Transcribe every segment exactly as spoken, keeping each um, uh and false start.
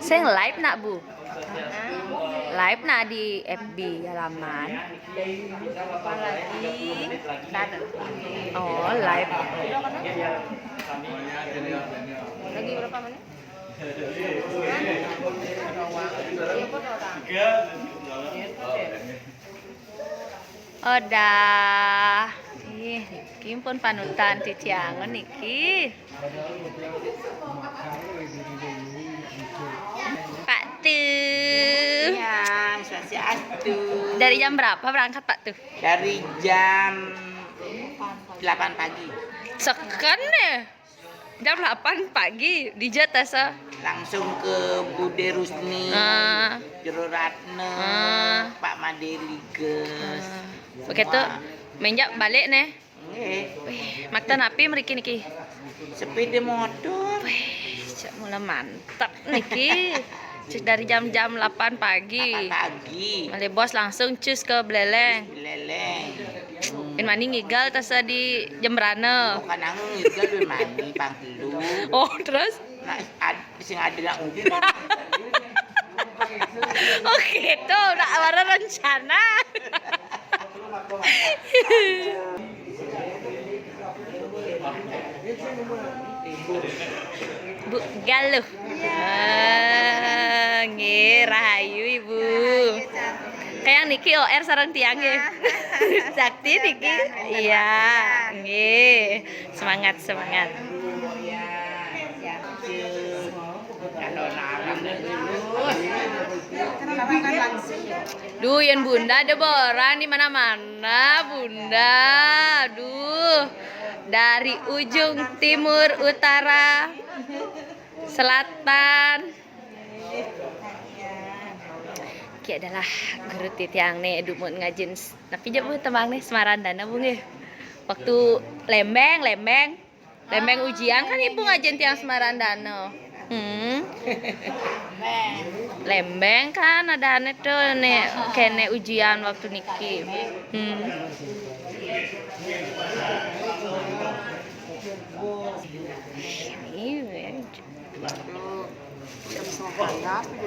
Sing live nak, Bu? Live nak di F B halaman. Apalagi? Oh, live. Lagi berapa menit? Odah. Ih, niki pun panutan titiang niki. Pak Tuh. Ya, swastiastu. Dari jam berapa berangkat, Pak Tuh? Dari jam delapan pagi. Seken deh. Jam delapan pagi, dija tasa. Langsung ke Bude Rusni, ah. Jero Ratna, ah. Pak Made Liges. Ah. Begitu, semua. Menjak balik nih. Nggih. Wih, makta napi mriki niki? Sepeda motor. Wih, cek mula mantep niki. Cek dari jam-jam delapan pagi. Delapan pagi. Malih bos langsung cus ke Beleleng. Beleleng. Pin mani ngigal tasa di Jembrana. Bukan nang ngigal, pin mani pang telu. Oh, terus? Nah, ad-, sing ada nak ngumpul. Oh gitu, udah ada rencana. Bu Galuh. Ah, nggih, rahayu, Ibu. Kayang niki O R sareng tiang nggih. Sakti niki. Iya, nggih. Semangat, semangat. Duh, yen Bunda Debora di mana-mana, Bunda. Duh, dari ujung timur, utara, selatan. Ki adalah guru titiang nih, dumun ngajin s-, tapi ja Bu tembang nih, Semaran Dana, Bu, nggih. Waktu lembeng, lembeng. Lembeng ujian kan Ibu ngajin tiang Semaran Dana. Hmm. Lembeng kan ada ane tuh nih, kene ujian waktu niki. Hmm. Ini,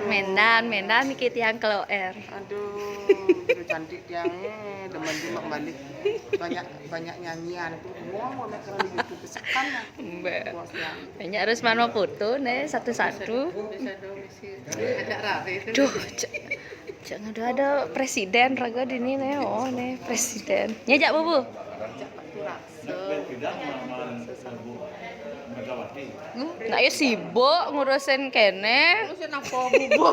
Mendan, Mendan niki tiang keloer. Aduh, udah cantik tiangnya, demen juga balik. Banyak, banyak nyanyian tuh. Wah, mau naik kerana gitu, kesekan lah. Mbak. Puas tiang. Banyak harus mano foto nih, satu-satu. Bisa dong, isi. Ada rame itu. Duh, cek, cek ngadu ada presiden raga dini nih. Oh, nih presiden. Nyejak, Bu, Bu. Cak Patu Raksa. Hmm, nak ya sibuk ngurusin kene. Ngurusin apa, Bu?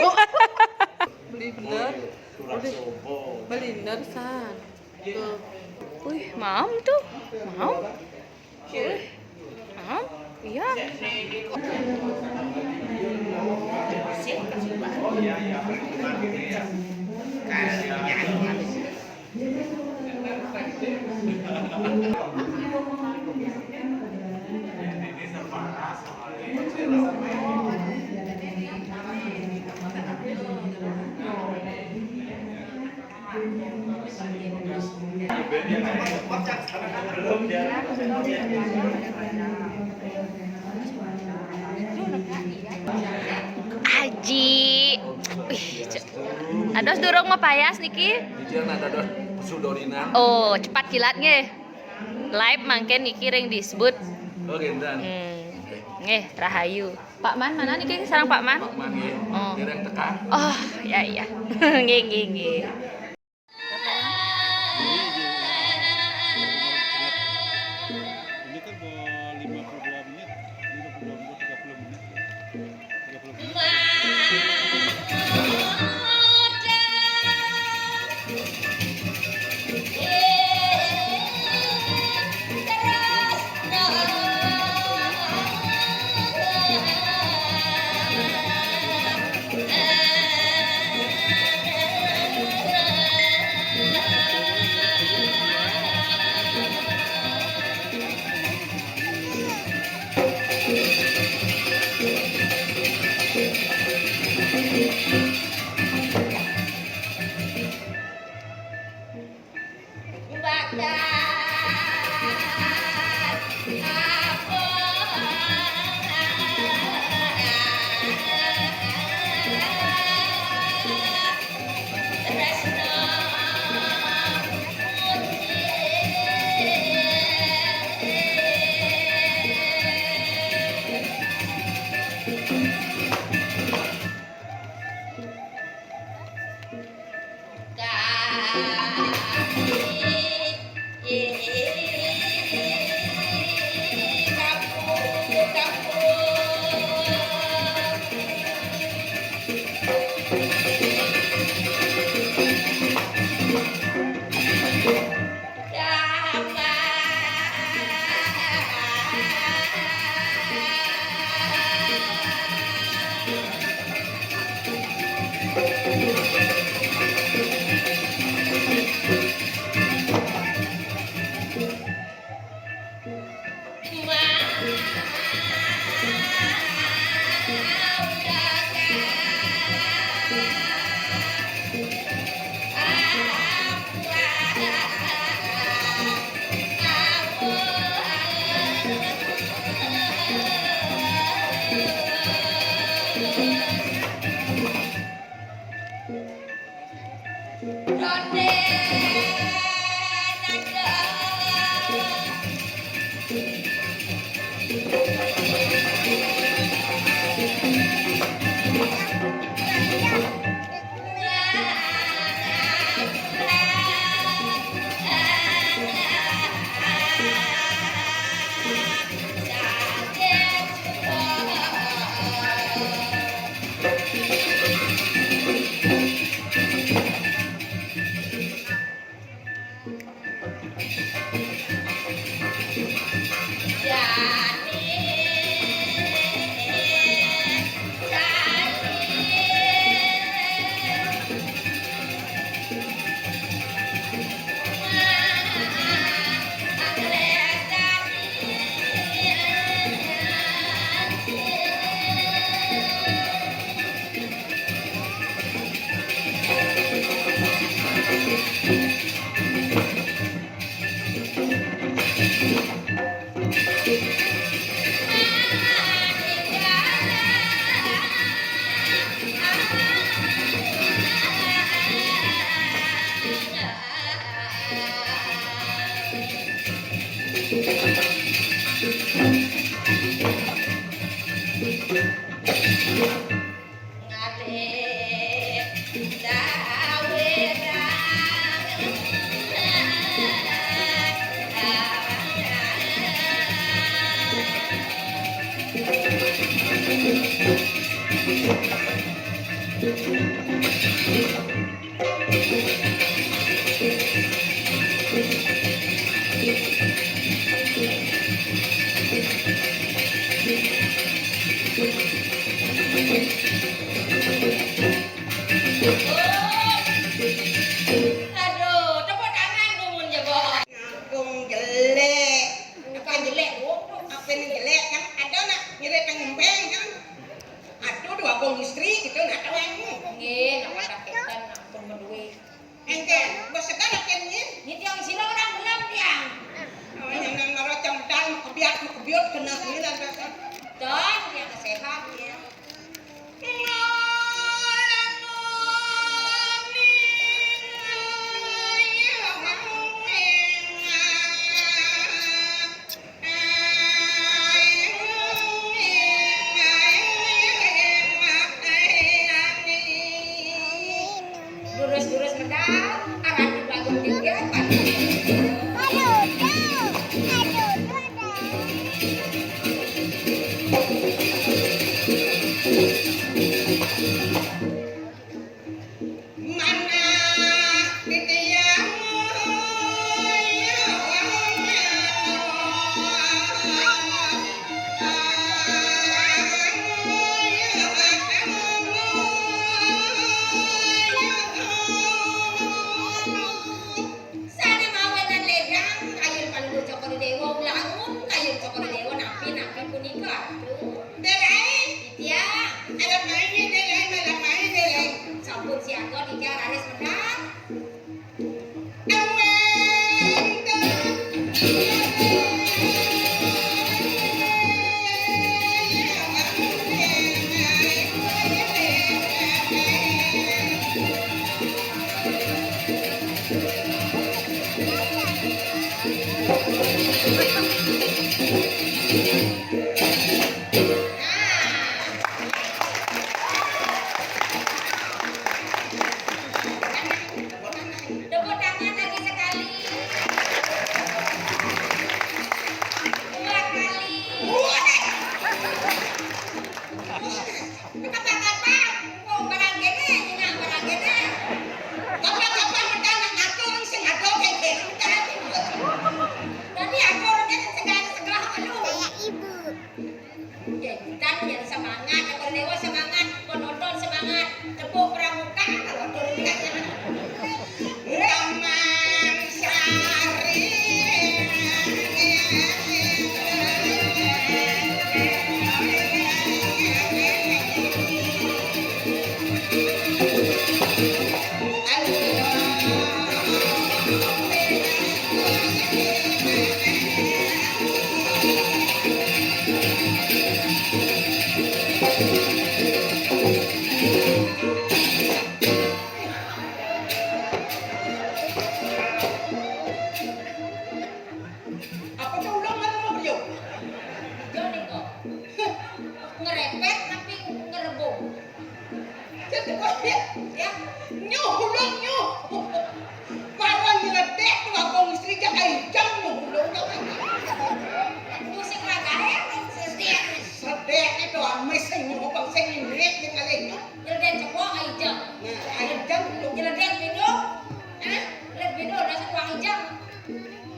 Beli bener. Udah. Beli bener, san. Tuh. Wih, mam tuh. Mam. Wih. Mam. Iya. Aji. Wih, ce-, ados durung mapayas niki. Ijen ada dos sudorinan. Oh, cepat kilat nggih. Live mangkin niki ring disebut. Oh, gendan. Hmm. Nggih, rahayu. Pak Man mana niki? Sareng Pak Man? Pak Man nggih. Oh. Dereng teka. Oh, ya, ya. Nggih, nggih, nggih. Ini kan mau lima puluh dua menit, lima puluh dua, tiga puluh menit. Tiga puluh menit. Aduh, tepuk tangan kumun jebol. Ngangkung jelek. Bukan jelek, goblok. Apa yang jelek kan? Ada nak ngirit ngempeng kan? Aduh, dua gong istri gitu nak kawan. Nggih, nak pada keten, nak pun menduit. Engke, bos segar akhirnya. Ini tiang sila orang belum tiang. Oh, yang nang maro cemdal, mau kebiat, mau kebiut, kena ini lah biasa. Don, tiang sehat ya. Durus-durus medal, arah di panggung tinggi, panggung tinggi. Aduh, aduh, aduh, aduh. Manah titiang. Sané mawinan ledang, kayun Palungguh Cokor Déwa, ulangun kayun Cokor Déwa, napi-napi punika, Ratu. Nderaé. Titiang. Kapan-kapan, wong barang kéné, nyingak barang kéné. Kapan-kapan medal nak ngatur sing ada kéné. Dadi atur kéné segala-segala lu. Kayak ibu. Ya, dan jadi semangat, ya, kalau lewat semangat, penonton semangat, tepuk pramuka, kalau turun kan. Taman Sari. Apa cak ulang kan mau beliau? Ijo nih kok. Ngerepet tapi ngerebung. Jadi kok ya, ya. Nyuh ulang nyuh. Marang nyeledek tuh abang istri jak ai jam nyuh ulang. Nyuh sing ragae, sing sedek. Sedek itu amis sing nyuh bang sing ngirit yang kali nyuh. Nyeledek cebok ai jam. Nah, ai jam nyuh. Nyeledek beda. Hah? Lek beda rasa uang ijam.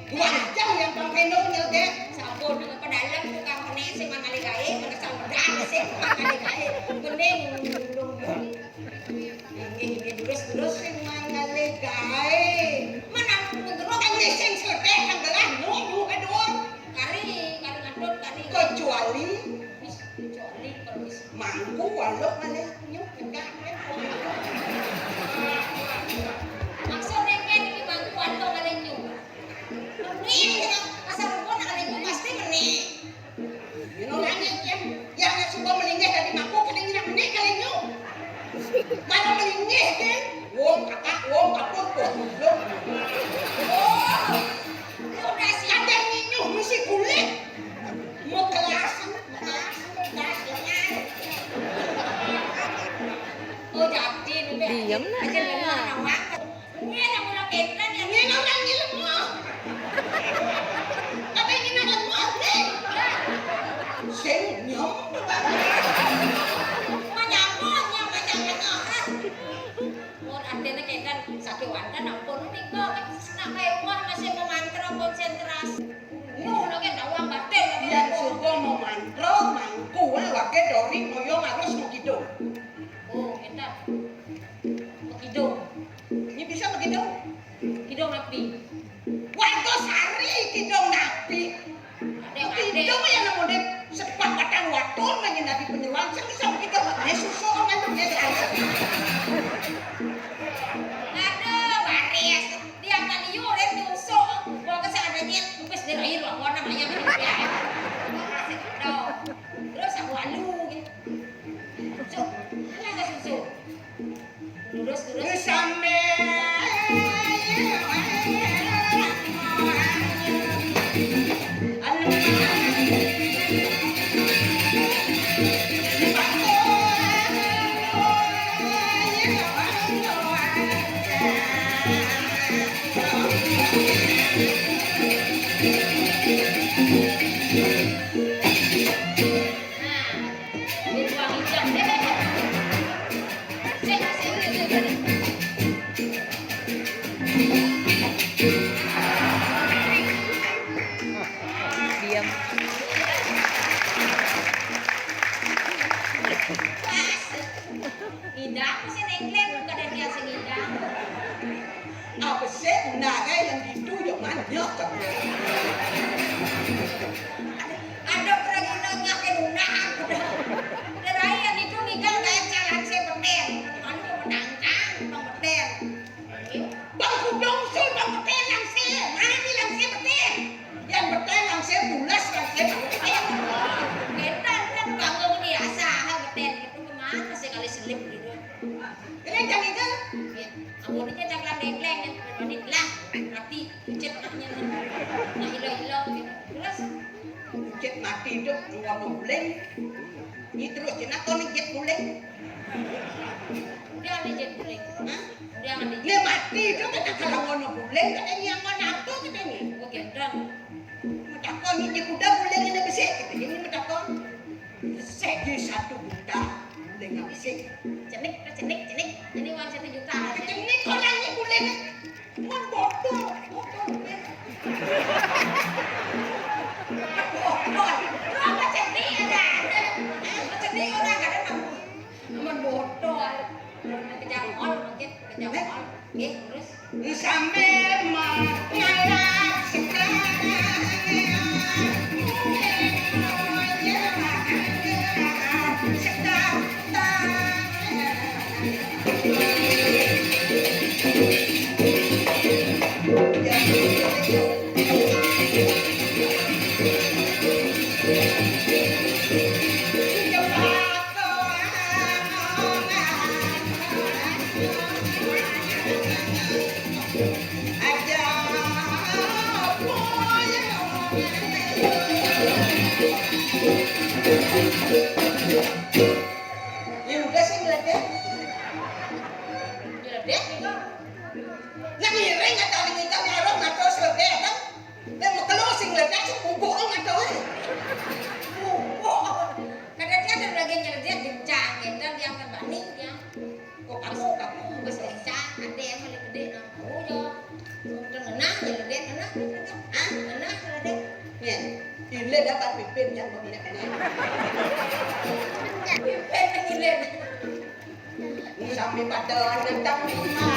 Dua jam yang Bang Peno nyelgek. Sampun, dengan pedalem tukang penek sing mangale gawe, mana sang pedal sing mangale gawe. Bening, nggih, nggih, durus, durus. Sing mangale gawe. Mana mengeruk kan sing sedek nang gelah, nyuh, aduh. Kari, kari ngadut, kari. Kecuali Wis, kecuali kalau wis mangku waluh malih nyuh enggak. Maksudnya kan iki mangku waluh malih nyuh. Nih, asal pun malih nyuh pasti meneh. Ini orangnya kan, yang suka melingih dari mangku, kadang ngira meneh kali nyuh. Malah melingih kan. Wong kakak, wong kapur, wong goblok. Oh, lu udah siap. Ada nginyuh mesti kulit. Mau kelas, kelas, kelas, kelas. Oh, jadi nih, Bek. Diem, nah. Aja nih, mau nawang. Ini yang udah kentang ya. Ini orang ngilemuh. Apa yang ngilemuh nih? Senyum. Menyambung, yang menyambung. Mun artine kénten sakéwanten ampun nika, nak kae wah masih memantra konsentrasi. Ngono kan dawang batin. Yen suka memantra mangku wae wake dori moyo ngarus mekidung. Oh, kénten. Mekidung. Ini bisa mekidung? Kidung napi? Warga Sari kidung napi? Ada, ada. Kidung yang nemu deh sepat batang watur nang dadi penyeruan sing bisa begitu. Ini susu kan tuh dia. Ada baris. Dia kan liur itu nyusuk. Gua ke sana nyet, bes dia lahir lah warna banyak ya. Terus aku alu gitu. Susu. Ada nggak susu? Terus, terus. Sampai Diam. Ngidang sing nengkleng, kada dia sing ngidang. Apa sih undangan yang gitu yang mana? Ada pergi nengah ke undangan. Udah rai yang itu ngidang kayak jalan saya bener. Kalau mau menantang, mau bener. Bang Kudung sul bang beten langsir. Mana ni langsir beten? Yang beten langsir bulas langsir bang beten. Beten kan bangun biasa, ha, beten itu kemana sekali selip gitu. Ini jam itu? Ya, amun dia caklam dengkleng, ya, berani lah, mati, pucet maknya. Nah, ilo-ilo gitu. Terus? Pucet mati itu, dua mau guling. Ini terus, kenapa nih jet guling? Udah nih jet guling. Hah? Udah nih. Dia mati itu kata kalau ngono guling, kata ini yang ngono apa kita ini? Oh, gendong. Metakon ini kuda guling ini besik, kita ini metakon. Besik di satu buta. Cenik, cenik, cenik. Ini uang satu juta. Cenik orang ini boleh. Mon bodoh, bodoh. Bodoh. Lu apa cenik ada? Hah? Cenik orang ada, Bang? Mon bodoh. Kejam ol, mungkin kejam ol. Nggih, terus? Sambil mengalah sekarang. Ya udah sih, ngeledek. Ngeledek, gitu. Nang ngiring kata ning kita ngarep ngatur seledek, kan? Nek mekelo sing ngledak sing bubuk ngono to. Bubuk. Kadang dia ada lagi nyeledak gencang, gencang dia angkat bani dia. Kok kamu, kamu wis gencang, ada yang paling gede nang. Oh ya. Udah ngenah nyeledak, ngenah. Ah, ngenah nyeledak. Ya. Ile dapat pimpin yang begini. Pimpin yang ile. Sampai pada datang rumah.